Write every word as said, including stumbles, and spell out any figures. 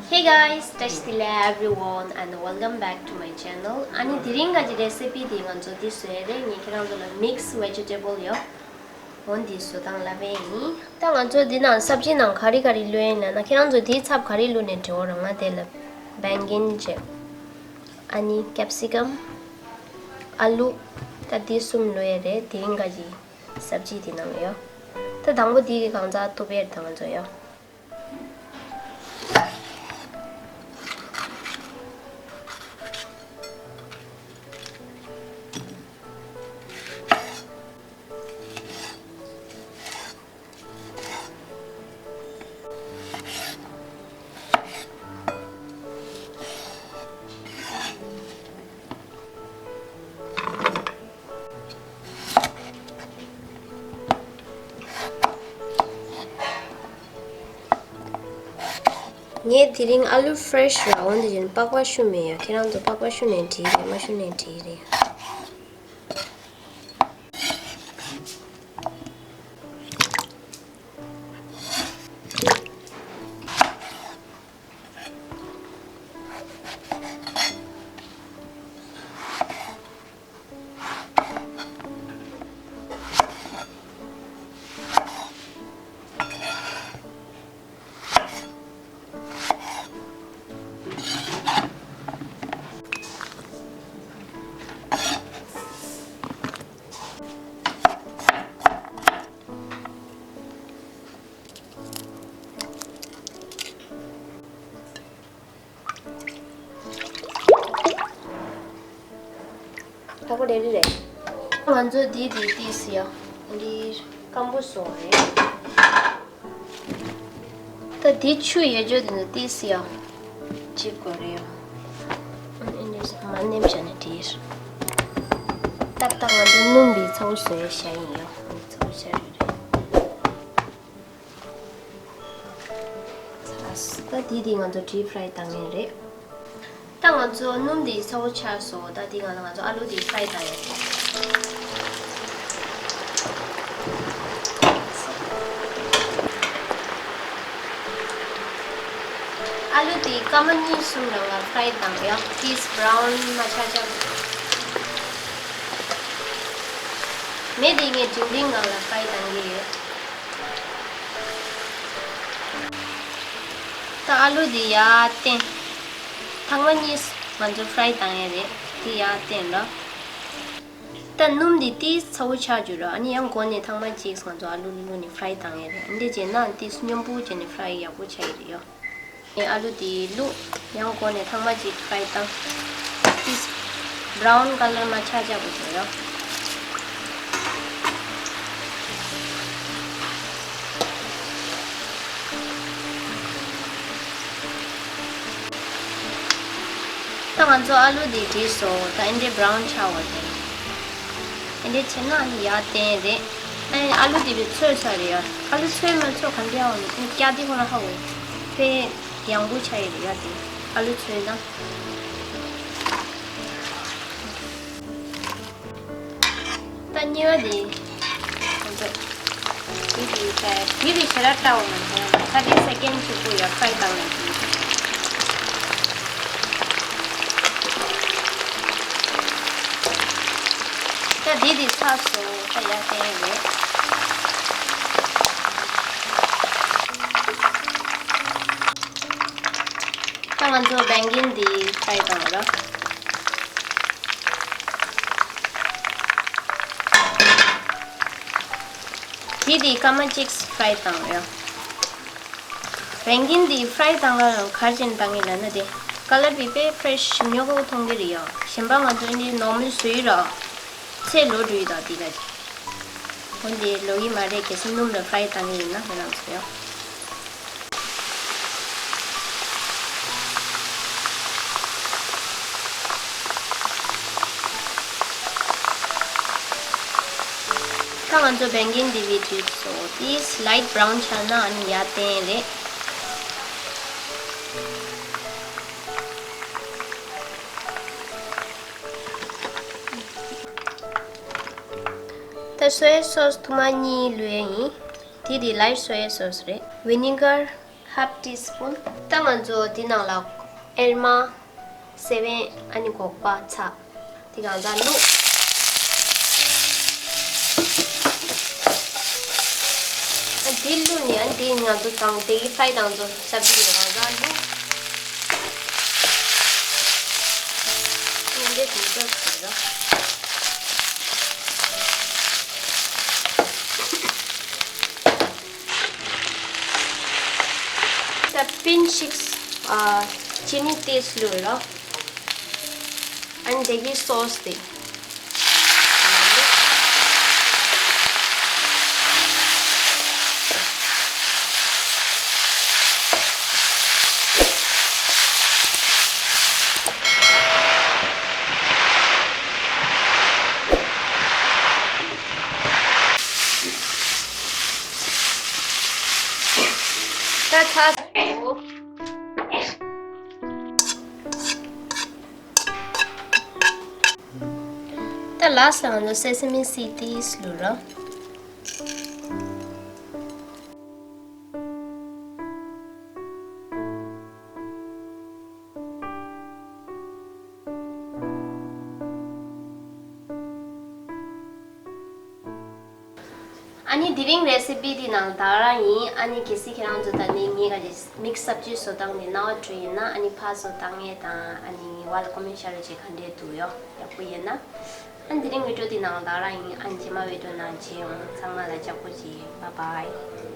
Hey guys, བཀྲ་ཤིས་བདེ་ལེགས་everyone and welcome back to my channel. ཨ་ནི་དེ་རིང་ག་གི་རེ་སི་པི་དེ་ང་ཚོ་འདི་བཟོ་ཡས་རེད། ངས་ཁྱེད་རང་ཚོ་ལ་mix vegetable ཡོད། འོ་འདི་བཟོ་སྟངས་ལབ་པ་ཡིན། ད་ང་ཚོ་འདི་ནང་སབ་ཇི་ནང་ག་རེ་ག་རེ་བླུགས་ཡིན་ལབ་ན། ཁྱེད་རང་ཚོ་འདིའི་ཚབ་ག་རེ་བླུགས་ནས་འགྲིག་གོ། རང་ང་དེ་ལ་བེང་གིན་བྱས། ཨ་ནི་ཀེབ་སི་ཀམ། ཨ་ལུ། ད་འདི་གསུམ་བླུགས་ཡས་རེད། དེ་རིང་ག་གི་སབ་ཇི་དེ་ནང་ཡོད། ད་དང་པོ་འདི་གི་གང་ཚ་གཏུབ་ཡས་དང་ཚོ་ཡོད། ངས་དེ་རིང་ཨ་ལུ་ཕེ་རེ་ཤི་ར། འོན་ཏེ་ཡིན་པགས་པ་བཤུས་མེད་ཡ། ཁྱེད་རང་ཚོ་པགས་པ་བཤུས་ནས་འགྲིག་རེད། མ་བཤུས་ནས་འགྲིག་རེད། ད་གོ་རེ་རེ་རེ། ང་ཚོ་འདི་འདི་ཏིས་ཡ། འདི་སྐམ་པོ་བཟོ་རེད། ད་འདི་ཆུ་ཡོད་ཅོ་འདི་ནི་ཏིས་ཡ། ཅིག་གོ་རེ་ཡ། འདི་མ་ནེམ་བྱ་ནི་འདིར། ཏག་ཏག་ང་ཚོ་སྣུམ་འདི་ཚ་བོ་བཟོ་ཡ་བྱ་ཡིན་ཡ། ཚ་བོ་བྱ་རེ་རེ། ད་དེ་དེ་ང་ཚོ་ཌིབ་ཕ་རའི་བཏང་ངེས་རེད། ད་ང་ཚོ་སྣུམ་དེ་ཚ་བོ་ཆགས་སོང་། ད་དེ་ང་ང་ཚོ་ཨ་ལུ་དེ་ཕ་རའི་བཏང་ཡོད། ཨ་ལུ་དེ་སྐར་མ་གཉིས་གསུམ་རང་ལ་ཕ་རའི་བཏང་ཡོད། ཏིས་བྷ་རའུན་མ་ཆགས་ཆགས། མེ་དེ་ངས་འབྲིང་འབྲིང་ངང་ལ་ཕ་རའི་བཏང་གི་ཡོད། ད་ཨ་ལུ་འདི་ཡར་བསྟན། ཐེངས་མ་གཉིས་ང་ཚོ་ཕ་རའི་བཏང་ཡས་རེད། འདི་ཡར་བསྟན་རོ། ད་སྣུམ་འདི་ཏིས་ཚ་བོ་ཆགས་རྒྱུ་རོ། ཨ་ནི་ཡང་འགོ་ནས་ཐེངས་མ་གཅིག་ང་ཚོ་ཨ་ལུ་བླུགས་ནས་ཕ་རའི་བཏང་ཡས་རེད། འདི་བྱས་ན་ཏིས་སྙོམས་པོ་བྱས་ནས་ཕ་རའི་ཡག་པོ་ཆགས་ཡས་རེད་ཡོ། ངས་ཨ་ལུ་དེ་བླུགས། ཡང་འགོ་ནས་ཐེངས་མ་གཅིག་ཕ་རའི་བཏང་། ཏིས་བྷ་རའུན་ཀ་ལར་མ་ཆགས་ཆགས་པོ་བྱས་ཡོ། ད་ང་ཚོ་ཨ་ལུ་དེ་བྲིས་སོང་། ད་ཨེ་འདྲའི་བྷ་རའུན་ཆགས་པ་དེ། ཨེ་འདྲའི་བྱས་ན་ཨ་ནི་ཡར་བསྟན་རེད། ཨ་ནི་ཨ་ལུ་དེ་བས་ཚོས་ས་རེད་ཡ། ཨ་ལུ་ཚོས་མ་ཚོས་ག་འདྲ་ཡོང་ནི་སྐྱ་དེ་ཁོ་ན་ཧ་གོ། དཔེ་ཡང་པོ་ཆགས་ཡོད་རེད་ཡ། དེ་ཨ་ལུ་ཚོས་ན། ད་གཉིས་པ་དེ། ང་ཚོ་དེ་དེ་ད་དེ་དེ་ཞེ་དྲག་བཀྲ་བ་མ་སོང་། ད་དེ་སེ་ཀེན་ཆུ་བུ་ཡ་ཕ་རའི་བཏང་ནས་དེ། ད་དེ་དེ་ཚར་སོང་། ད་ཡར་བསྟན་རེད། ད་ང་ཚོ་བེང་གིན་འདི་ཕ་རའི་བཏང་རོ། དེ་དེ་སྐར་མ་གཅིག་ཕ་རའི་བཏང་རོ། བེང་གིན་འདི་ཕ་རའི་བཏང་ག་གར་ཅན་བཏང་གི་ལ་ན་དེ། ཀ་ལར་བི་པེ་ཕ་རེ་ཤི་ཉོ་གོ་མཐོང་གི་རེད་ཡོ། གཞན་པ་ང་ཚོ་འདི་ནོར་མལ་བཟོས་རོ། ཚེ་ལོ་འགྲོ་ཡི་དང་དེ་ག་ཅིག་འོན་ཏེ་ལོ་ཡི་མ་རེད། གལ་སྲིད་སྣུམ་ལ་ཕ་རའི་བཏང་གི་ཡིན་ན་ང་རང་ཚོ་ཡོ། ད་ང་ཚོ་བེང་གིན་འདི་བི་བྲིས་སོ། དེ་སི་ལའིཊ་བྷ་རའུན་ཆགས་ན་ཨ་ནི་ཡར་བསྟན་རེད། ད་སོ་ཡ་སོ་སི་ཐུར་མ་གཉིས་བླུགས་ཡ་ཡིན། དེ་དེ་ལའིཊ་སོ་ཡ་སོ་སི་རེད། ཝི་ནི་གར། half teaspoon། ད་ང་ཚོ་འདི་ནང་ལ་ཨེལ་མ་སེ་བན་ཨ་ནི་སྒོག་པ་ཚྭ་འདི་གང་ཚང་བླུགས། ཨ་འདི་བླུགས་ནས་ཨ་འདི་ང་ཚོ་དང་དེ་གི་ཧྥ་རའི་དང་ཚོ་ཞབས་ཀྱི་གང་ཚང་བླུགས། ཨ་འདི་དེ་ཚོ་བྱེད་རོགས། ད་པིན་ཤིག་ཨ་ཅི་ནི་ཏེས་ལུ་རོ། ཨན་དེ་གི་སོ་སི་དེ། ད་ཚ། ད་ལ་སང་ལོ་སེ་སེ་མི་སི་ཏིས་ལུ་རོ། ཨ་ནི་དེ་རིང་རེ་སི་པི་འདི་ནང་དག་རང་ཡིན། ཨ་ནི་གལ་སྲིད་ཁྱེད་རང་ཚོ་ད་ནི་ངའི་ག་རེ་མིག་སབ་ཇི་བཟོ་སྟངས་ནི་རྣ་བ་འགྲོ་ཡིན་ན་ཨ་ནི་ཕར་བཟོ་སྟངས་ངས་དང་ཨ་ནི་ངའི་བ་ལ་ཀོ་མེན་ཤར་རུ་བྱེད་ག་འདྲས་འདུག་ཡོ་ཡག་པོ་ཡིན་ན། ཨ་ནི་དེ་རིང་བི་ཌིའོ་འདི་ནང་དག་རང་ཡིན། ཨ་ནི་རྗེས་མ་བི་ཌིའོ་ནང་མཇལ་ཡོང་། ཚང་མ་ལ་ལྕགས་པོ་བྱེད། Bye bye།